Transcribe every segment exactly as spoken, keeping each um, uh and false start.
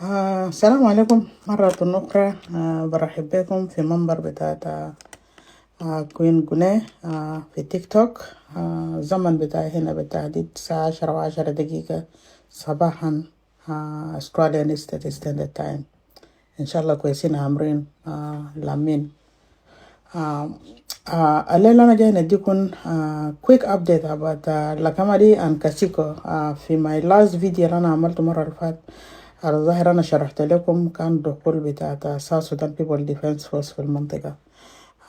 آه، السلام عليكم مرة أخرى. آه، برحب بكم في منبر بتاعت، آه، كوين جوني، آه، في تيك توك. آه، زمن بتاعي هنا بالتحديد الساعة عشرة وعشرة دقيقة صباحا، آه، Australian Eastern Standard Time. إن شاء الله كويسين، عامرين، آه، لامين. آه، آه، الليلة أنا جاي نديكم، آه، quick update about، آه، لاكامادي and كاسيكو. آه، في my last video اللي أنا عملته مرة اللي فات، الظاهر أنا شرحت لكم كان دخول بتاعت South Sudan People Defense Force في المنطقة.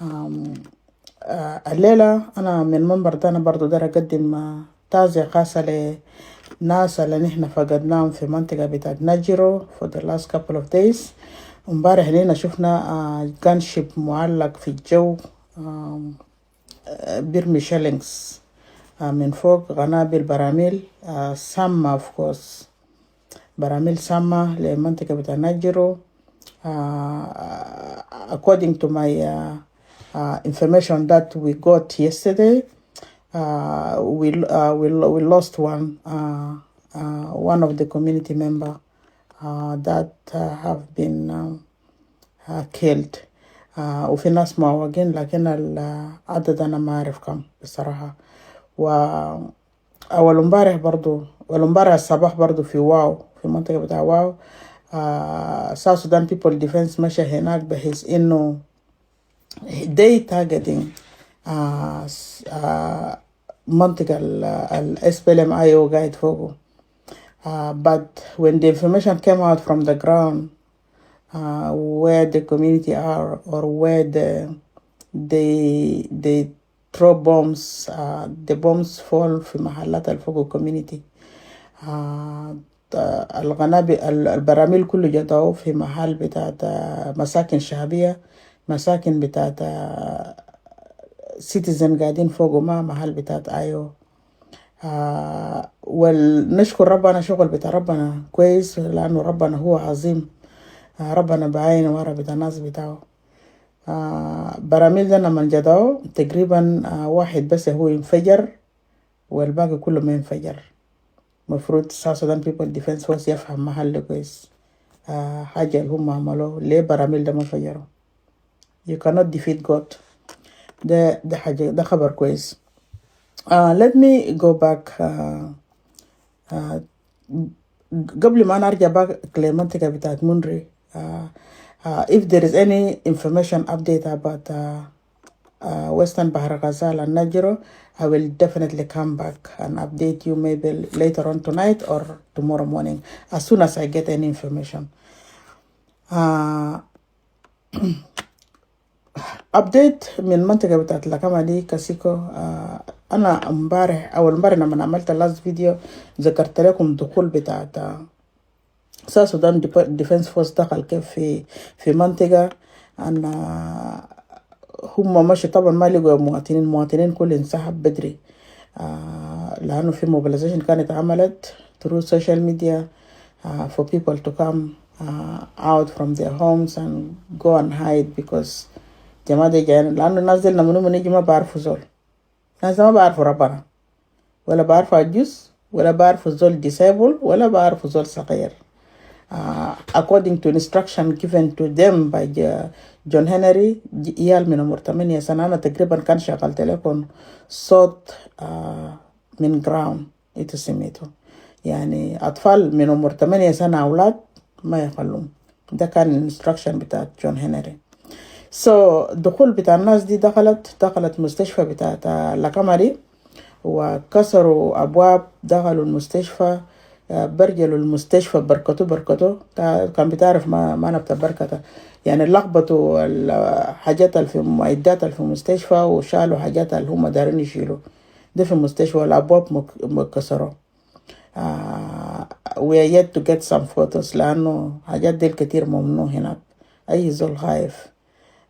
آم، آه، الليلة أنا من منبر ده أنا برضو داير أقدم، آه، تعزية خاصة لناس اللي نحن فقدناهم في منطقة بتاعت نجرو for the last couple of days. امبارح لينا شفنا، آه، gunship معلق في الجو، آم، آه، بيرمي shellings، آه، من فوق قنابل براميل، آه، سامة of course. براميل سامة لمنطقة بتاع نجرو. Uh, according to my, uh, uh, information that we got yesterday, uh, we, uh, we, lo- we lost one, uh, uh, one of the community member, uh, that, uh, have been, um, uh, killed. Uh, وفي ناس معوقين، لكن العدد أنا ما أعرف كم بصراحة. و أول امبارح برضو، أول امبارح الصباح برضو في واو، في منطقة بتاع واو، آه، South Sudan People Defense مشى هناك بحيث إنه they targeting، آه، س- آه، منطقة ال SPLM-IO قاعد فوقه. Uh, but when the information came out from the ground, uh, where the community are or where the they they throw bombs, uh, the bombs fall في محلات اللي فوق ال community. Uh, القنابل، البراميل كله جاتو في محل بتاعت مساكن شعبية، مساكن بتاعت citizen قاعدين فوقه، ما محل بتاعت IO. آه، ونشكر ربنا، شغل بتاع ربنا كويس، لأنه ربنا هو عظيم. آه، ربنا بعين ورا بتاع الناس بتاعه. آه، براميل ده لما جدعوا تقريبا، آه، واحد بس هو ينفجر، والباقي كله ما ينفجر. مفروض South Sudan People Defense Force يفهم محل كويس. آه، حاجة اللي هم عملوه ليه براميل ده ما انفجروا. You cannot defeat God. ده، ده حاجة، ده خبر كويس. Uh, let me go back. Uh, uh, قبل ما أنا أرجع back للمنطقة بتاعت مونري. Uh, uh, if there is any information update about, uh, uh, Western Bahr Ghazal and Najro, I will definitely come back and update you maybe later on tonight or tomorrow morning as soon as I get any information. Uh, update من منطقة بتاعت لاكامادي كاسيكو. آه، أنا امبارح، أول امبارح لما عملت last video ذكرت لكم دخول بتاعت، آه، South Sudan Dep- Defense Force دخل كيف في، في منطقة. أنا هم مشوا طبعا ما لقوا مواطنين، مواطنين كل انسحب بدري. آه، لأنه في mobilization كانت اتعملت through social media، uh, for people to come, uh, out from their homes and go and hide because جماعة دي جايين، لأنه الناس دي لما هم يجوا ما بعرفوا زول. الناس دي ما بعرفوا ربنا، ولا بعرفوا عجوز، ولا بعرفوا زول disabled، ولا بعرفوا زول صغير. Uh, according to instruction given to them by J- John Henry, ج- عيال من عمر تمانية سنة، أنا تقريبا كان شغلت لكم صوت، uh, من ground. إنتوا سمعتوا. يعني أطفال من عمر تمانية سنة أولاد ما يخلوهم. ده كان instruction بتاع جون هنري. So دخول بتاع الناس دي دخلت، دخلت مستشفى بتاعت لاكامادي وكسروا أبواب، دخلوا المستشفى، آه، برجلوا المستشفى بركتو بركتو. تا- كان بتعرف ما، ما نبتة بركتة. يعني لخبطوا الحاجات اللي في، معدات اللي في المستشفى، وشالوا حاجات اللي هم دارين يشيلوا. ده في المستشفى الأبواب مك- مكسرة. آه، we are yet to get some photos لأنه حاجات ديل كتير ممنوع هناك. أي زول خايف.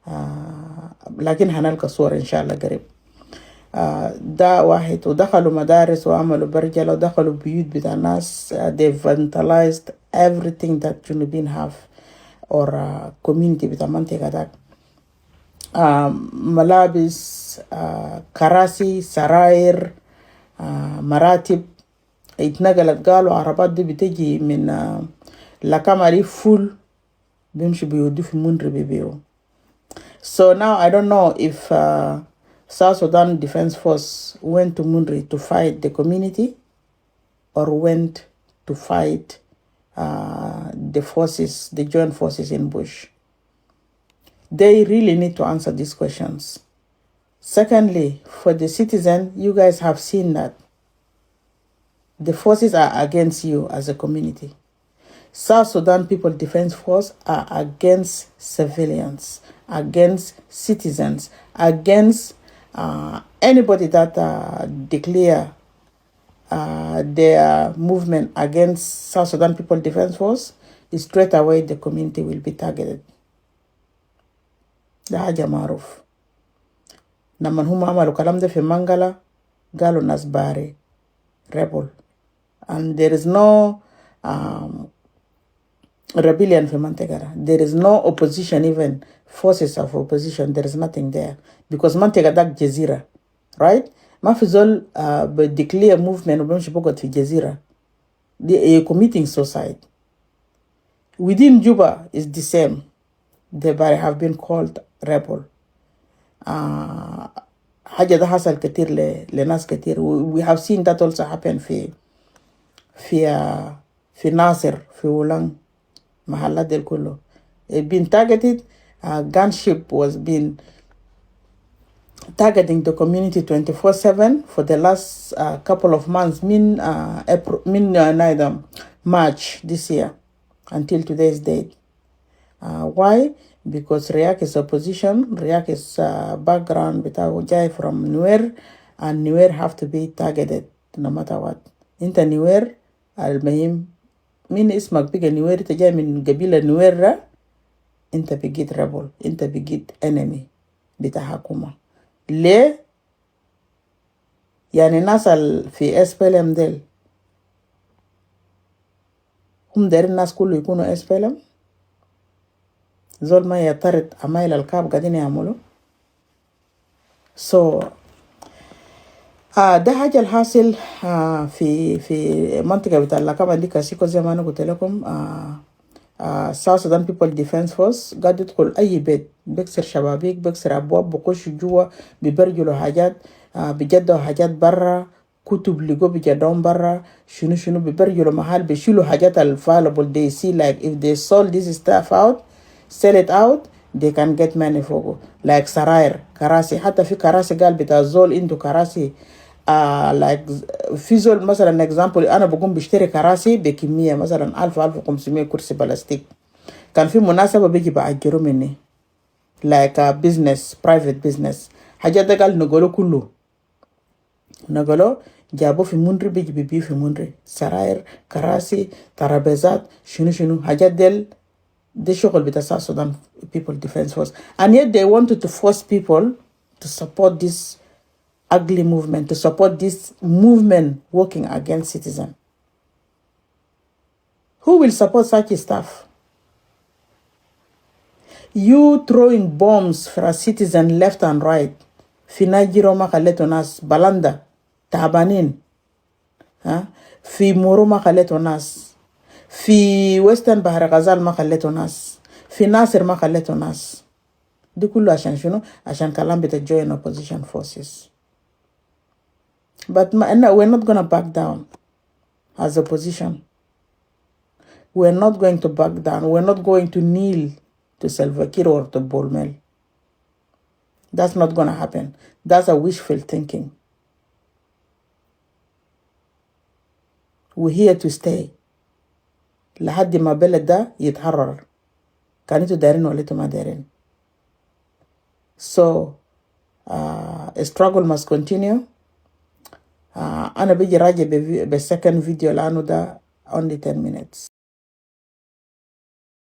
آه، لكن هنلقى صور إن شاء الله قريب. آه، ده واحد. ودخلوا مدارس وعملوا برجلة ودخلوا بيوت بتاع ناس. آه، they vandalized everything that Junubin have or, آه، community بتاع منطقة داك. آه، ملابس، آه، كراسي، سراير، آه، مراتب اتنقلت. قالوا عربات دي بتجي من، آه، Lakama di full, bimshi biudu fi Munri bibiu. So now I don't know if uh, South Sudan Defense Force went to Munri to fight the community or went to fight uh, the forces, the joint forces in bush. They really need to answer these questions. Secondly, for the citizen, you guys have seen that the forces are against you as a community. South Sudan People Defense Force are against civilians, against citizens, against uh, anybody that uh, declare uh, their movement against South Sudan People Defense Force. Straight away the community will be targeted. Da haja maruf. Naman huma amalu kalam de fi Mangala, galu nas Bari, rebel. And there is no um, rebellion fi mantiga da. There is no opposition, even forces of opposition. There is nothing there. Because mantiga da jazira, right? Ma fi zol uh, be declare movement u bimshi bigod fi jazira. They are committing suicide. Within Juba is the same. The Bari have been called rebel. Uh, haja da hasal ketir le, le nas ketir. We, we have seen that also happen fi, fi, uh, fi Nasir, fi Ulang. Mahala del kulu. It been targeted. Uh, gunship was been targeting the community twenty-four seven for the last uh, couple of months, min uh, April, min uh, neither March this year until today's date. Uh, why? Because Riek is opposition, Riek is uh, background bita jai from Nuer, and Nuer have to be targeted no matter what. Inta Nuer, al muhim, min ismak biga Nuer, ita jai min gabila Nuer da, inta bigit rebel, inta bigit enemy bita hakuma. Le, yani nas al fi S P L M del, hum derin nas kulu ikunu S P L M? Zol ma yatarit amail al kab gadin yamulu. So, uh, da haja al hasil uh, fi, fi mantiga bita Lakama di Kasiko, zai ma ana gultu lekum, uh, uh, South Sudan People Defense Force gad bidkhul ayi bet, biksir shababik, biksir abwab, bikhush juwa, bibarjulu hajat, uh, bijaddau hajat barra, kutub ligo bijaddau barra, shunu shunu, bibarjulu mahal, bishilu hajat al valuable, they see like if they sold this stuff out, sell it out, they can get money fogo. Like sarair, karasi, hata fi karasi gal bita zol indu karasi, uh, like fi zol, masalan, example, ana bigum bishteri karasi be kimiya, masalan, alfu, alfu khamsimiya kursi plastic. Kan fi munasaba biji biajiru minni. Like a business, private business. Hajat da gal nagolo kulu. Nagolo, jabu fi Munri, biji bibiu fi Munri. Sarair, karasi, tarabezat, shunu shunu. Hajat del, de shogol bita South Sudan People Defense Force. And yet they wanted to force people to support this ugly movement, to support this movement working against citizen. Who will support such stuff? You throwing bombs for a citizen left and right. Fi Najiro ma kaletu nas, Balanda, tabanin. Ha? Fi Muru ma kaletu nas. Fi Western Bahr Ghazal ma kaletu nas. Fi Nasir ma kaletu nas. Di kulu ashan shunu? Ashan kalam bita joint opposition forces. But ma, no, we're not gonna back down as opposition. We're not going to back down. We're not going to kneel to Salva Kiir or to Bol Mel. That's not gonna happen. That's a wishful thinking. We're here to stay. Lahadi ma beled da yitharrar. Kan itu dairin wala itu ma dairin. So, uh, struggle must continue. Uh, ana biji raja be, be second video lanu da only ten minutes.